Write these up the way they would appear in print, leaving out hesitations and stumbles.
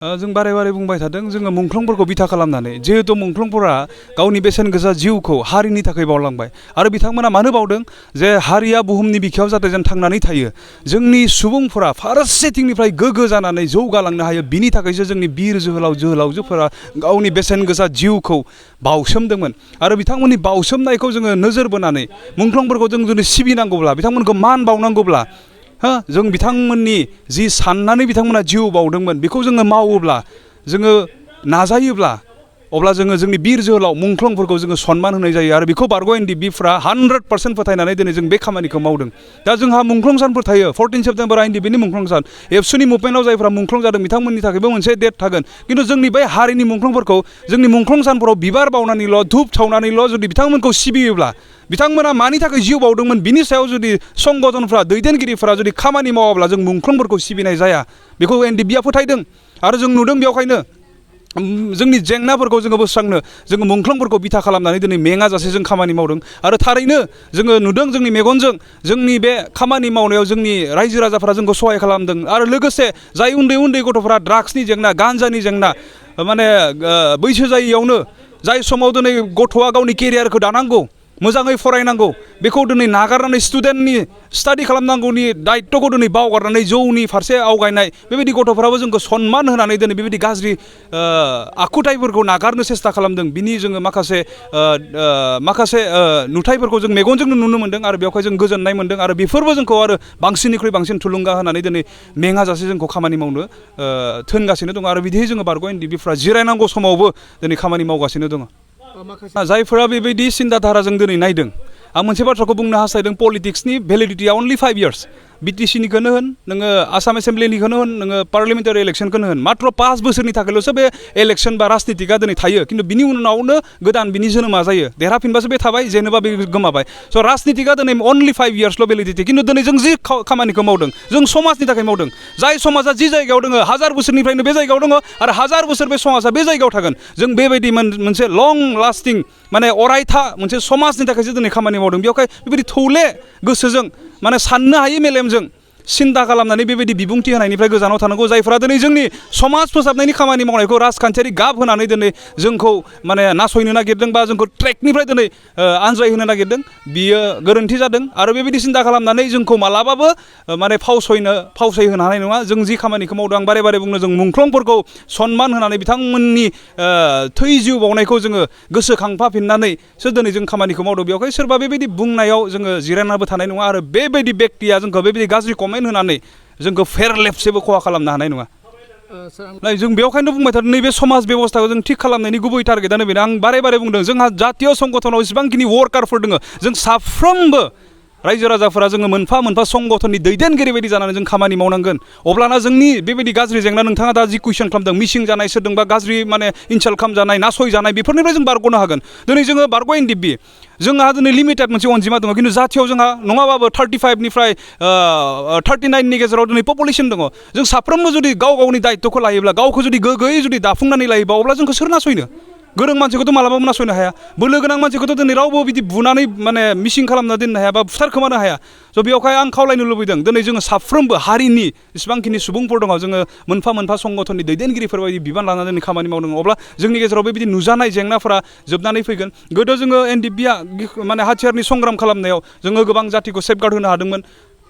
जों बारे बारे बुंबाय थादों जोङो मुंख्लंफोरखौ बिथा खालामनानै जिहेतु मुंख्लंफोरा गावनि बेसेन गोसा जिउखौ हारिनि थाखाय बावलांबाय आरो बिथांमोना मानो बावदों जे हारिया बुहुमनि बिखायाव जाहाथे जों थांनानै थायो जोंनि सुबुंफोरा फारसेथिंनिफ्राय गोग्गो जानानै जौगालांनो हायो बिनि थाखायसो जोंनि बिर जोहोलाव जोहोलावजोफोरा गावनि बेसेन गोसा जिउखौ बावसोमदोंमोन आरो बिथांमोननि बावसोमनायखौ जोङो नोजोर बोनानै मुंख्लंफोरखौ जों जुदि सिबिनांगौब्ला बिथांमोनखौ मान बावनांगौब्ला जों बिथांमोननि जि साननानै बिथांमोना जिउ बावदोंमोन बेखौ जोङो मावोब्ला जोङो नाजायोब्ला अब्ला जोङो जोंनि बिर जोहोलाव मुंख्लंफोरखौ जोङो सनमान होनाय जायो आरो बेखौ बारग' एनडिएफबिफ्रा 100% फोथायनानै दिनै जों बे खामानिखौ मावदों दा जोंहा मुंख्लं सानफोर थायो 14 सेप्तेम्बर एनडिएफबिनि मुंख्लं सान एबसुनि मुभमेन्टआव जायफ्रा मुंख्लं जादों बिथांमोननि थाखायबो मोनसे डेट थागोन खिन्थु जोंनि बै हारिनि मुंख्लंफोरखौ जोंनि मुंख्लं सानफोराव बिबार बावनानैल' धुप सावनानैल' जुदि बिथांमोनखौ सिबियोब्ला बिथांमोना मानि थाखाय जिउ बावदोंमोन बिनि सायाव जुदि संगठनफ्रा दैदेनगिरिफोरा जुदि खामानि मावाब्ला जों मुंख्लंफोरखौ सिबिनाय जाया बेखौ एनडिएफबिआ फोथायदों आरो जों नुदों बेवहायनो जोंनि जेंनाफोरखौ जोङो बोस्रांनो जोङो मुंख्लंफोरखौ बिथा खालामनानै दिनै मेङाजासे जों खामानि मावदों आरो थारैनो जोङो नुदों जोंनि मेगनजों जोंनि बे खामानि मावनायाव जोंनि रायजो राजाफोरा जोंखौ सहाय खालामदों आरो लोगोसे जाय उन्दै उन्दै गथ'फोरा ड्राग्सनि जेंना गान्जानि जेंना माने बैसो जायैयावनो जाय समाव दिनै गथ'आ गावनि केरियारखौ दानांगौ मोजाङै फरायनांगौ बेखौ दिनै नागारनानै स्टुडेन्टनि स्टाडि खालामनांगौनि दायित्वखौ दिनै बावगारनानै जौनि फारसे आवगायनाय बेबायदि गथ'फोराबो जोंखौ सनमान होनानै दिनै बेबायदि गाज्रि आखुथायफोरखौ नागारनो सेस्था खालामदों बिनि जोङो माखासे नुथायफोरखौ जों मेगनजोंनो नुनो मोन्दों आरो बेवहाय जों गोजोननाय मोन्दों आरो बेफोरबो जोंखौ आरो बांसिननिख्रुइ बांसिन थुलुंगा होनानै दिनै मेङाजासे जोंखौ खामानि मावनो थोनगासिनो दङ आरो बिदिहै जोङो बारग' एनडिएफबिफ्रा जिरायनांगौ समावबो दिनै खामानि मावगासिनो दङ जायफोरा बेबायदि सिन्ताधाराजों दिनै नायदों आं मोनसे बाथ्राखौ बुंनो हास्थायदों पलिटिक्सनि भेलिडिटिया अनलि 5 इयार्स बिटिसिनिखौनो होन नोङो आसाम एसेम्ब्लिनिखौनो होन नोङो पार्लियामेन्टारि इलेक्सनखौनो होन मात्र 5 बोसोरनि थाखायल'सो बे इलेक्सन बा राजनितिकआ दिनै थायो खिन्थु बिनि उनावनो गोदान बिनि जोनोमा जायो देरहाफिनबासो बे थाबाय जेनेबा बे गोमाबाय स' राजनितिकआ दिनै अनलि 5 इयार्सल' भेलिडिटि खिन्थु दिनै जों जि खामानिखौ मावदों जों समाजनि थाखाय मावदों जाय समाजा जि जायगायाव दङ 1000 बोसोरनिफ्रायनो बे जायगायाव दङ आरो 1000 बोसोर बे समाजा बे जायगायाव थागोन जों बेबायदि मोनसे लं लास्टिं माने अरायथा मोनसे समाजनि थाखायसो दिनै खामानि मावदों बेवहाय बेबायदि थौले गोसोजों माने साननो हायै मेलेमजों सिन्ता खालामनानै बेबायदि बिबुंथि होनायनिफ्राय गोजानाव थानांगौ जायफोरा दिनै जोंनि समाज फोसाबनायनि खामानि मावनायखौ राजखान्थियारि गाब होनानै दिनै जोंखौ माने नासयनो नागिरदों बा जोंखौ ट्रेकनिफ्राय दिनै आनज्रायहोनो नागिरदों बियो गोरोन्थि जादों आरो बेबायदि सिन्ता खालामनानै जोंखौ मालाबाबो माने फावसायहोनो हानाय नङा जों जि खामानिखौ मावदों आं बारे बारे बुंनो जों मुंख्लंफोरखौ सनमान होनानै बिथांमोननि थै जिउ बावनायखौ जोङो गोसोखांफाफिननानैसो दिनै जों खामानिखौ मावदों बेवहाय सोरबा बेबायदि बुंनायाव जोङो जिरायनाबो थानाय नङा आरो बेबायदि बेक्तिया जोंखौ बेबायदि गाज्रि कमेन्ट होनानै जोंखौ फेरलेबसेबो खहा खालामनो हानाय नङा जों बेवहायनो बुंबाय थादों नैबे समाज बेबस्थाखौ जों थिग खालामनायनि गुबै टारगेटआनो बेनो आं बारे बारे बुंदों जोंहा जातीय संगठनाव जेसेबांखिनि वार्कारफोर दङ जों साफ्रोमबो रायजो राजाफोरा जोङो मोनफा मोनफा संगठननि दैदेनगिरि बायदि जानानै जों खामानि मावनांगोन अब्लाना जोंनि बेबायदि गाज्रि जेंना नोंथाङा दा जि कुइसन खालामदों मिसिं जानाय सोरदोंबा गाज्रि माने इनसाल्ट खालामजानाय नासयजानाय बेफोरनिफ्राय जों बारग'नो हागोन दिनै जोङो बारग' एनडिएफबि जोंहा दिनै लिमिटेड मोनसे अनजिमा दङ खिन्थु जाथियाव जोंहा नङाबाबो 35निफ्राय 39नि गेजेराव दिनै पपुलेसन दङ जों साफ्रोमबो जुदि गाव गावनि दायित्वखौ लायोब्ला गावखौ जुदि गोग्गोयै जुदि दाफुंनानै लायोबा अब्ला जोंखौ सोर नासयनो गोरों मानसिखौथ' मालाबाबो नासयनो हाया बोलो गोनां मानसिखौथ' दिनै रावबो बिदि बुनानै माने मिसिं खालामना दोननो हाया बा बुथारखोमानो हाया स' बेवहाय आं खावलायनो लुबैदों दिनै जोङो साफ्रोमबो हारिनि जेसेबांखिनि सुबुंफोर दङ जोङो मोनफा मोनफा संगठननि दैदेनगिरिफोर बायदि बिबान लानानै दिनै खामानि मावदों अब्ला जोंनि गेजेराव बेबायदि नुजानाय जेंनाफोरा जोबनानै फैगोन गोदो जोङो एनडिएफबिआ माने हाथियारनि संग्राम खालामनायाव जोङो गोबां जातिखौ सेफगार्ड होनो हादोंमोन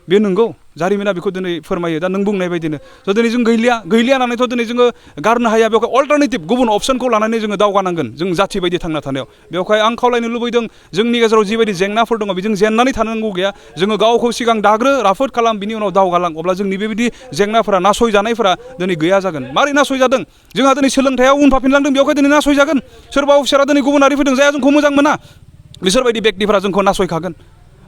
बे नंगौ जारिमिना बेखौ दिनै फोरमायो दा नों बुंनाय बायदिनो स' दिनै जों गैलिया होननानैथ' दिनै जोङो गारनो हाया बेवहाय अल्टारनेटिभ गुबुन अपसनखौ लानानै जोङो दावगानांगोन जों जाथि बायदि थांना थानायाव बेवहाय आं खावलायनो लुबैदों जोंनि गेजेराव जिबायदि जेंनाफोर दङ बेजों जेननानै थानांगौ गैया जोङो गावखौ सिगां दाग्रो राफोद खालाम बिनि उनाव दावगालां अब्ला जोंनि बेबायदि जेंनाफोरा नासयजानायफोरा दिनै गैया जागोन मारै नासयजादों जोंहा दिनै सोलोंथायाव उनफाफिनलांदों बेवहाय दिनै नासयजागोन सोरबा अफिसारा दिनै गुबुनारि फैदों जायहा जोंखौ मोजां मोना बिसोरबायदि बेक्तिफोरा जोंखौ नासयखागोन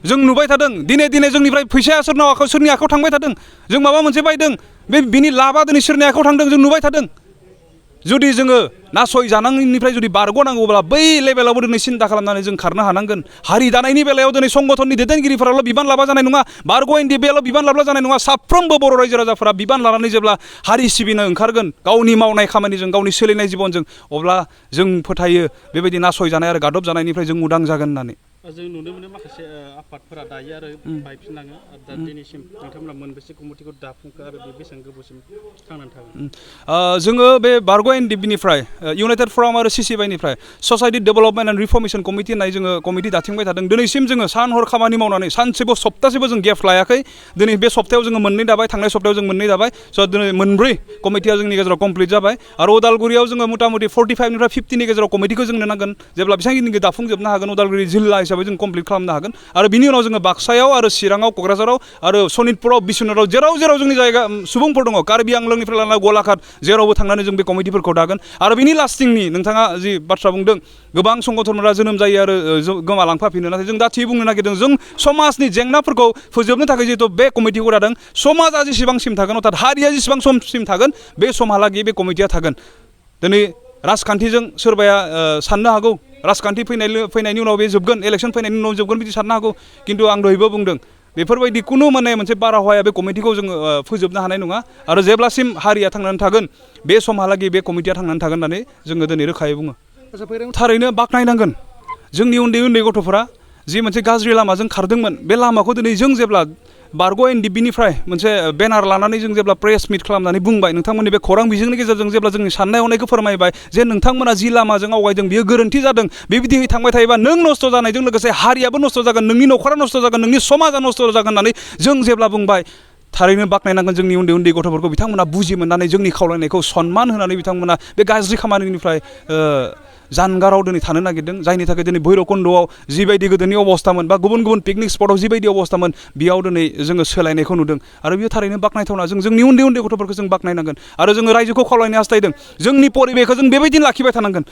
जों नुबाय थादों दिने जोंनिफ्राय फैसाया सोरनि आखायाव थांबाय थादों जों माबा मोनसे बायदों बिनि लाबा दिनै सोरनि आखायाव थांदों जों नुबाय थादों जुदि जोङो नासयजानायनिफ्राय जुदि बारग'नांगौब्ला बै लेभेलावबो दिनै सिन्ता खालामनानै जों खारनो हानांगोन हारि दानायनि बेलायाव दिनै संगठननि दैदेनगिरिफोराल' बिबान लाबा जानाय नङा बारग' एनडिएफबिआल' बिबान लाब्ला जानाय नङा साफ्रोमबो बर' रायजो राजाफोरा बिबान लानानै जेब्ला हारि सिबिनो ओंखारगोन गावनि मावनाय खामानिजों गावनि सोलिनाय जिबनजों अब्ला जों फोथायो बेबायदि नासयजानाय आरो गादब जानायनिफ्राय जों उदां जागोन होननानै जों नुनो मोनो माखासे आफादफोरा दायो आरो बायफिनलाङो दा दिनैसिम नोंथांमोना मोनबेसे कमिटिखौ दाफुंखो आरो बे बेसेबां गोबावसिम थांनानै थागोन? जोङो बे बारग' एनडिबिनिफ्राय इउनाइटेड फराम आरो सिसिबाइनिफ्राय society development and reformation committee होननाय जोङो कमिटि दाथिंबाय थादों। दिनैसिम जोङो सान हर खामानि मावनानै सानसेबो सप्तासेबो जों गेप लायाखै। दिनै बे सप्तायाव जोङो मोननै दाबाय, थांनाय सप्तायाव जों मोननै दाबाय। स' दिनै मोनब्रै कमिटिया जोंनि गेजेराव कमप्लिट जाबाय आरो उदालगुरियाव जोङो मथा मथि 45निफ्राय 50नि गेजेराव कमिटिखौ जोंनो नांगोन। जेब्ला बेसेबांखिनिखौ दाफुंजोबनो हागोन उदालगुरि जिल्ला हिसाबै जों कमप्लिट खालामनो हागोन आरो बिनि उनाव जोङो बाक्सायाव आरो चिराङाव, क'क्राझाराव आरो सनितपुराव, बिश्वनाथाव जेराव जेराव जोंनि जायगा सुबुंफोर दङ कार्बि आंलंनिफ्राय लानानै गलाघाट जेरावबो थांनानै जों बे कमिटिफोरखौ दागोन आरो बिनि लास्टिंनि नोंथाङा जि बाथ्रा बुंदों गोबां संगठनफोरा जोनोम जायो आरो गोमालांफाफिनो, नाथाय जों दा थि बुंनो नागिरदों जों समाजनि जेंनाफोरखौ फोजोबनो थाखाय जिहेतु बे कमिटिखौ दादों समाजा जेसेबांसिम थागोन अर्थात हारिया जेसेबां समसिम थागोन बे समहालागै बे कमिटिया थागोन। दिनै राजखान्थिजों सोरबाया साननो हागौ राजखान्थि फैनायनि उनाव बे जोबगोन, इलेक्सन फैनायनि उनाव जोबगोन बिदि साननो हागौ, खिन्थु आं दहायबो बुंदों बेफोरबायदि खुनु माने मोनसे बारहावाया बे कमिटिखौ जोङो फोजोबनो हानाय नङा आरो जेब्लासिम हारिया थांनानै थागोन बे समहालागै बे कमिटिया थांनानै थागोन होननानै जोङो दिनै रोखायै बुङो। थारैनो बाख्नायनांगोन जोंनि उन्दै उन्दै गथ'फोरा जि मोनसे गाज्रि लामाजों खारदोंमोन बे लामाखौ दिनै जों जेब्ला बारग' एनडिबिनिफ्राय मोनसे बेनार लानानै जों जेब्ला प्रेस मिट खालामनानै बुंबाय नोंथांमोननि बे खौरां बिजोंनि गेजेरजों जेब्ला जोंनि साननाय हनायखौ फोरमायबाय जे नोंथांमोना जि लामाजों आवगायदों बियो गोरोन्थि जादों, बेबायदिहै थांबाय थायोबा नों नस्थ' जानायजों लोगोसे हारियाबो नस्थ' जागोन, नोंनि न'खरा नस्थ' जागोन, नोंनि समाजा नस्थ' जागोन होननानै जों जेब्ला बुंबाय थारैनो बाख्नायनांगोन जोंनि उन्दै उन्दै गथ'फोरखौ बिथांमोना बुजि मोननानै जोंनि खावलायनायखौ सनमान होनानै बिथांमोना बे गाज्रि खामानिनिफ्राय जानगाराव दिनै थानो नागिरदों, जायनि थाखाय दिनै भैरबकुन्द'आव जिबायदि गोदोनि अबस्थामोन बा गुबुन गुबुन पिकनिक स्पटआव जिबायदि अबस्थामोन बेयाव दिनै जोङो सोलायनायखौ नुदों आरो बेयो थारैनो बाख्नायथावना। जों जोंनि उन्दै उन्दै गथ'फोरखौ जों बाख्नायनांगोन आरो जोङो रायजोखौ खावलायनो हास्थायदों जोंनि परिबेखौ जों बेबायदिनो लाखिबाय थानांगोन।